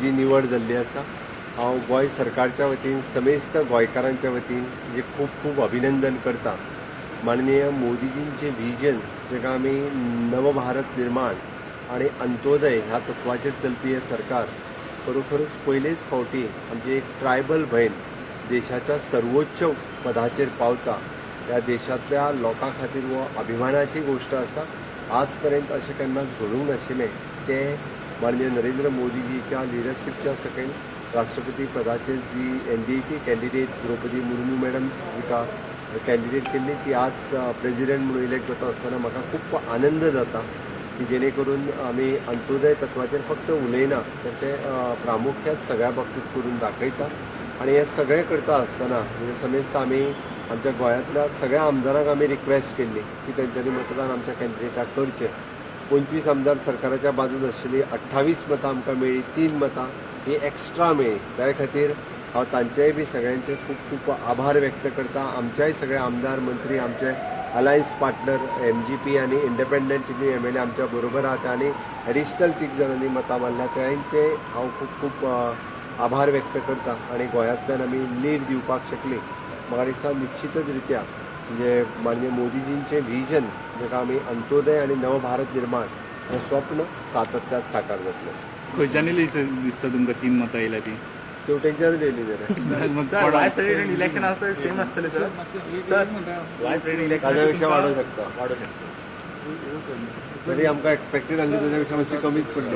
तिजी निवड जाल्ली आसा. हांव गोंय सरकारच्या वतीन, समेस्त गोंयकारांच्या वतीन तिजें खूब खूब अभिनंदन करता. माननीय मोदीजींचें विजन, जेका आमी नवभारत निर्माण आनी अंत्योदय ह्या तत्वाचेर चलपी हें सरकार, खरोखरच पयलेच फावटी आमची एक ट्रायबल भयण देशाच्या सर्वोच्च पदाचेर पावता. ह्या देशांतल्या लोकां खातीर हो अभिमानाची गोश्ट आसा. आज पर्यंत अशें केन्नाच घडूंक नाशिल्लें. तें माननीय नरेंद्र मोदीजीच्या लिडरशीपच्या सकयल राष्ट्रपती पदाचेर जी एनडीएची कॅन्डिडेट द्रौपदी मुर्मू मॅडम जिका कॅन्डिडेट केल्ली, ती आज प्रेजिडेंट म्हणून इलेक्ट जाता आसतना म्हाका खूब आनंद जाता की जेणे करून आमी अंत्योदय तत्वाचेर फक्त उलयना, तर ते प्रामुख्यान सगळ्या बाबतीत करून दाखयता. आनी हें सगळें करता आसतना म्हणजे समेस्त आमी आमच्या गोंयांतल्या सगळ्या आमदारांक आमी रिक्वेस्ट केल्ली की तेंच्यांनी मतदान आमच्या कॅन्डिडेटाक करचें. 25 आमदार सरकाराच्या बाजून आशिल्ली, 28 मतां आमकां मेळ्ळी, 3 मतां ही एक्स्ट्रा मेळ्ळी. त्या खातीर हांव तांचेय बी सगळ्यांचे खूब खूब आभार व्यक्त करता. आमच्याय सगळे आमदार, मंत्री, आमचे अलायन्स पार्टनर एमजीपी आनी इंडिपेंडंट एमएलए आमच्या बरोबर आहात आनी एडिशनल 3 जाणांनी मतां मारल्या, तांचे हांव खूब खूब आभार व्यक्त करता. आनी गोंयांतल्यान आमी लीड दिवपाक शकली. म्हाका दिसता निश्चितच रित्या म्हणजे माननीय मोदीजींचें विजन, जेका आमी अंत्योदय आनी नवभारत निर्माण, हें स्वप्न सातत्यात साकार जातलें. खंयच्यान येयली दिसता तुमकां 3 मतां येयल्या ती? तेवटेनच्यान येयली जाल्यार. सर, वायस प्रेसिडेंट इलेक्शन आसता, सेम आसतलें sir? Sir, vice president election ताज्या पेक्षा वाडोवंक शकता. वाडोवंक शकता. तरी आमकां एक्सपेक्टेड आसली ताज्या पेक्षा मातशी कमीच पडली.